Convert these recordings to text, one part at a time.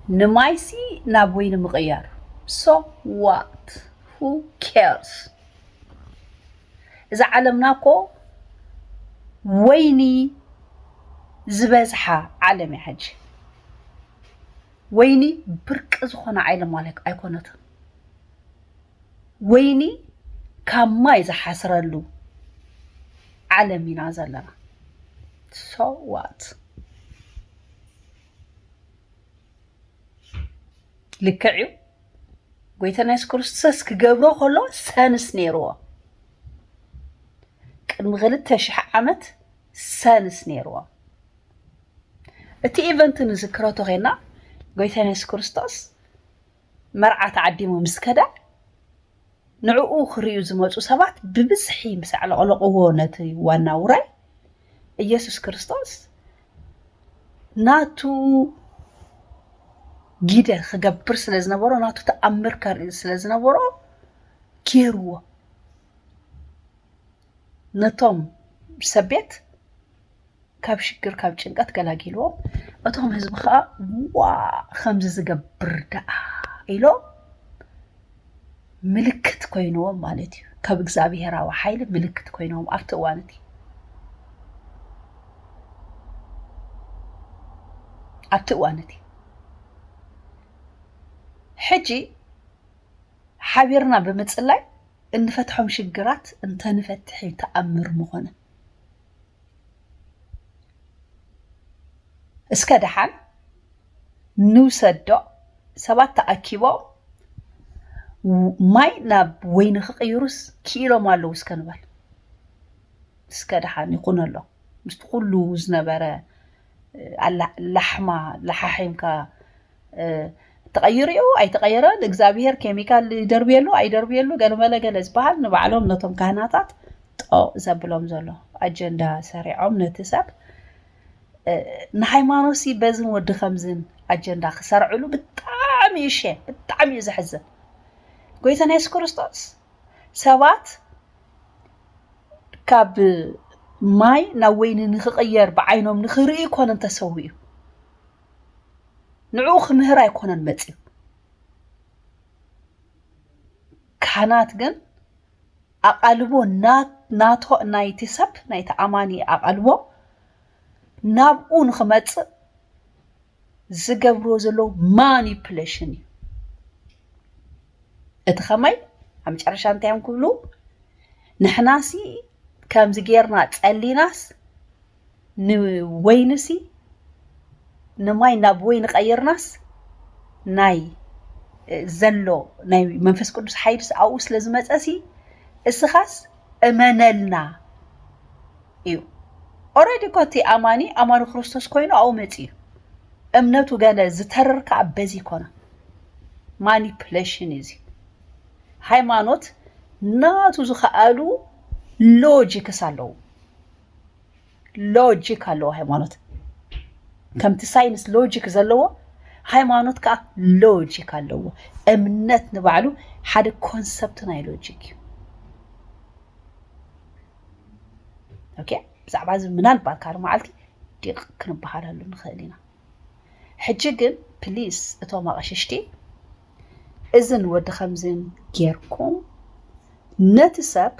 ንማይሲ ናብ ወይኒ ምቕያር፣ so what? Who cares? እዛ ዓለምና እኮ ወይኒ ዝበዝሓ ዓለም እያ ሕጂ። ወይኒ ብርቂ ዝኾነ ዓለም ማለት ኣይኮነትን። ወይኒ ካብ ማይ ዝሓስረሉ ዓለም ኢና ዘለና። So what? ልክዕ እዩ። ጎይታና የሱስ ክርስቶስ ክገብሮ ከሎ ሰንስ ነይርዎ። ቅድሚ ክልተ ሽሕ ዓመት ሰንስ ነይርዎ። እቲ ኢቨንት ንዝክረቶ ኸና ጎይታና የሱስ ክርስቶስ መርዓ ተዓዲሙ ምስ ከደ ንዕኡ ክርእዩ ዝመፁ ሰባት ብብዝሒ ምስ ኣዕለቕለቕዎ ነቲ ዋና ውራይ ኢየሱስ ክርስቶስ ናቱ ጊደ ክገብር ስለ ዝነበሮ ናቱ ተኣምር ከርኢ ስለ ዝነበሮ ገይርዎ ነቶም ሰብ ቤት ካብ ሽግር ካብ ጭንቀት ገላጊልዎም እቶም ህዝቢ ከዓ ዋ ከምዚ ዝገብር ደኣ ኢሎም ምልክት ኮይንዎም ማለት እዩ። ካብ እግዚኣብሄራዊ ሓይሊ ምልክት ኮይንዎም ኣብቲ እዋን እቲ ኣብቲ እዋን እቲ ሕጂ ሓቢርና ብምፅላይ እንፈትሖም ሽግራት እንተንፈትሕ እዩ ተኣምር ምኾነ። እስከ ደሓን ንውሰዶ ሰባት ተኣኪቦም ማይ ናብ ወይኒ ክቕይሩስ ክኢሎም ኣለዉ እስከ ንበል። እስከ ደሓን ይኹነሎ ምስቲ ኩሉ ዝነበረ ኣላ- ላሕማ ለሓሒምካ ተቐይሩ እዩ ኣይተቐየረን እግዚኣብሄር ኬሚካል ይደርብየሉ ኣይደርብየሉ ገለመለ ገለ ዝበሃል ንባዕሎም ነቶም ካህናታት ጠቕ ዘብሎም ዘሎ ኣጀንዳ ሰሪዖም ነቲ ሰብ ንሃይማኖት ሲ በዝን ወዲ ከምዝን ኣጀንዳ ክሰርዕሉ ብጣዕሚ እዩ ሼም ብጣዕሚ እዩ ዘሕዝን ጎይታና የሱስ ክርስቶስ ሰባት ካብ ማይ ናብ ወይኒ ንክቕየር ብዓይኖም ንክርኢ ኮነ እንተሰውኡ እዩ ንዕኡ ክምህር ኣይኮነን መፅዩ ካህናት ግን ኣቓልቦ ናቶ ናይቲ ሰብ ናይቲ ኣማኒ ኣቓልቦ ናብኡ ንክመፅእ ዝገብርዎ ዘለዉ ማኒፕሌሽን እዩ እቲ ከማይ ኣብ መጨረሻ እንታይ እዮም ክብሉ ንሕናሲ ከምዚ ጌርና ጸሊናስ ንወይንሲ ንማይ ናብ ወይኒ ቀይርናስ ናይ ዘሎ ናይ መንፈስ ቅዱስ ሓይልስ ኣብኡ ስለ ዝመፀሲ እስኻስ እመነልና እዩ ኦረዲ እኮ እቲ ኣማኒ ኣማኒ ክርስቶስ ኮይኑ ኣብኡ መፂ እዩ እምነቱ ገለ ዝተርር ከዓ በዚ ይኮና ማኒፕሌሽን እዩ እዚ ሃይማኖት ናቱ ዝኸኣሉ ሎጂክስ ኣለዉ ሎጂክ ኣለዎ ሃይማኖት ከምቲ ሳይንስ ሎጂክ ዘለዎ ሃይማኖት ከዓ ሎጂክ ኣለዎ እምነት ንባዕሉ ሓደ ኮንሰፕት ናይ ሎጂክ እዩ ብዛዕባ እዚ ምናልባት ካልእ መዓልቲ ዲቕ ክንበሃለሉ ንኽእል ኢና ሕጂ ግን ፕሊስ እቶም ኣቕሽሽቲ እዝን ወዲ ከምዝን ጌርኩም ነቲ ሰብ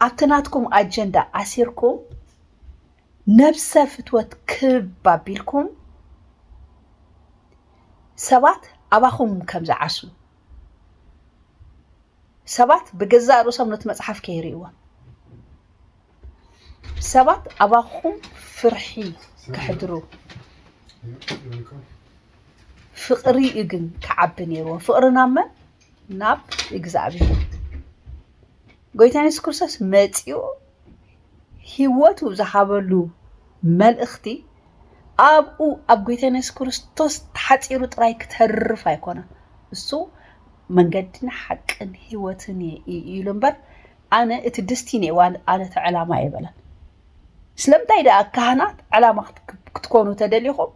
ኣብቲ ናትኩም ኣጀንዳ ኣሲርኩም ነብሰ ፍትወት ክብ ኣቢልኩም ሰባት ኣባኹም ከም ዝዓስሉ ሰባት ብገዛእ ርእሶም ነቲ መጽሓፍ ከይርእይዎ ሰባት ኣባኹም ፍርሒ ከሕድሩ ፍቕሪ እዩ ግን ክዓቢ ነይርዎ ፍቕሪ ናብ መን ናብ እግዚኣብሔር ጎይታ የሱስ ክርስቶስ መፂኡ ህይወቱ ዝሃበሉ መልእኽቲ ኣብኡ ኣብ ጎይታ የሱስ ክርስቶስ ተሓፂሩ ጥራይ ክተርፍ ኣይኮነን እሱ መንገድን ሓቅን ህይወትን ኢሉ እምበር ኣነ እቲ ድስቲን እየ ኣነ እቲ ዕላማ እየ በለን ስለምንታይ ደኣ ካህናት ዕላማ ክትኮኑ ተደሊኹም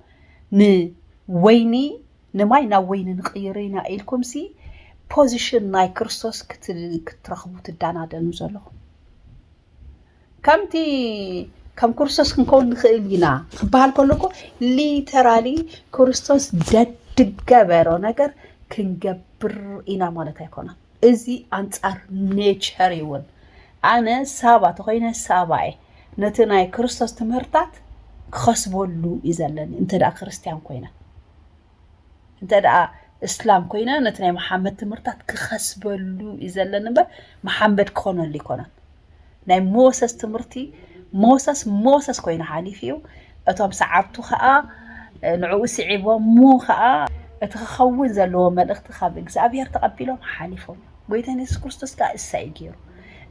ንወይኒ ንማይ ናብ ወይኒ ንቕይሮ ኢና ኢልኩም ሲ ፖዚሽን ናይ ክርስቶስ ክትረኽቡ ትዳናደኑ ዘለኹም ከምቲ ከም ክርስቶስ ክንከውን ንኽእል ኢና ክበሃል ከሎ እኮ ሊተራሊ ክርስቶስ ደድገበሮ ነገር ክንገብር ኢና ማለት ኣይኮነን። እዚ ኣንጻር ኔቸር እውን ኣነ ሳባ ተኮይነ ሳባ እየ። ነቲ ናይ ክርስቶስ ትምህርታት ክኸስበሉ እዩ ዘለኒ እንተ ደኣ ክርስትያን ኮይነ። እንተ ደኣ እስላም ኮይነ ነቲ ናይ መሓመድ ትምህርታት ክኸስበሉ እዩ ዘለኒ እምበር መሓመድ ክኾነሉ ይኮነን። ናይ ሞሰስ ትምህርቲ ሞሰስ ሞሰስ ኮይኑ ሓሊፉ እዩ። እቶም ሰዓብቱ ከዓ ንዕኡ ስዒቦም ሞ ከዓ እቲ ክኸውን ዘለዎ መልእኽቲ ካብ እግዚኣብሔር ተቐቢሎም ሓሊፎም እዮም። ጎይታን የሱስ ክርስቶስ ከዓ እሳ እዩ ገይሩ።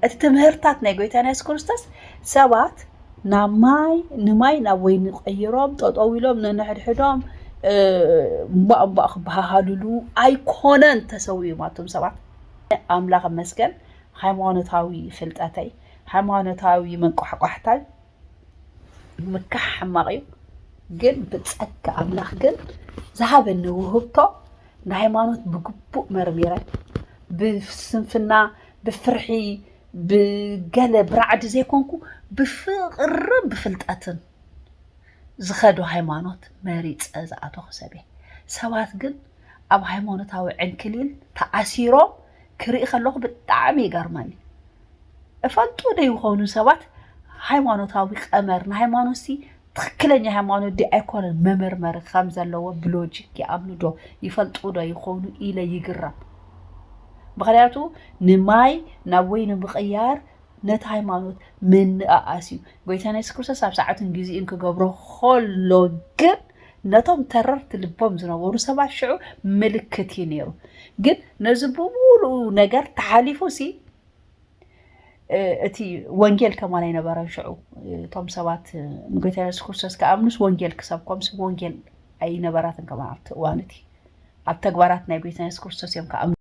እቲ ትምህርታት ናይ ጎይታን የሱስ ክርስቶስ ሰባት ናብ ማይ ንማይ ናብ ወይኒ ቀይሮም ጠጠው ኢሎም ነንሕድሕዶም እምባእ እምባእ ክበሃሃሉሉ ኣይኮነን ተሰዊኦም ኣቶም ሰባት። ኣምላኽ መስገን ሃይማኖታዊ ፍልጠተይ ሃይማኖታዊ መንቋሕቋሕታይ ምካሕ ሕማቕ እዩ። ግን ብጸጋ ኣምላኽ ግን ዝሃበኒ ውህብቶ ንሃይማኖት ብግቡእ መርሚረ ብስንፍና ብፍርሒ ብገለ ብራዕዲ ዘይኮንኩ ብፍቕርን ብፍልጠትን ዝኸዶ ሃይማኖት መሪጸ ዝኣተኹ ሰብ እየ። ሰባት ግን ኣብ ሃይማኖታዊ ዕንክሊል ተኣሲሮም ክርኢ ከለኹ ብጣዕሚ ይገርመኒ። እፈልጡ ዶ ይኾኑ ሰባት ሃይማኖታዊ ቀመር ንሃይማኖት ሲ ትኽክለኛ ሃይማኖት ዲ ኣይኮነን መመርመሪ ከም ዘለዎ ብሎጂክ ይኣምኑ ዶ ይፈልጡ ዶ ይኾኑ ኢለ ይግረም። ምክንያቱ ንማይ ናብ ወይኒ ምቕያር ነቲ ሃይማኖት ምንእኣስ እዩ። ጎይታና የሱስ ክርስቶስ ኣብ ሰዓቱን ግዜኡን ክገብሮ ከሎ ግን ነቶም ተረርቲ ልቦም ዝነበሩ ሰባት ሽዑ ምልክት እዩ ነይሩ። ግን ነዚ ብምሉኡ ነገር ተሓሊፉ ሲ እቲ ወንጌል ከማን ኣይነበረን ሽዑ። እቶም ሰባት ንጎይታ የሱስ ክርስቶስ ክኣምኑስ ወንጌል ክሰብኮምስ ወንጌል ኣይነበራትን ከማን ኣብቲ እዋን እቲ ኣብ ተግባራት ናይ ጎይታ የሱስ ክርስቶስ እዮም ክኣምኑ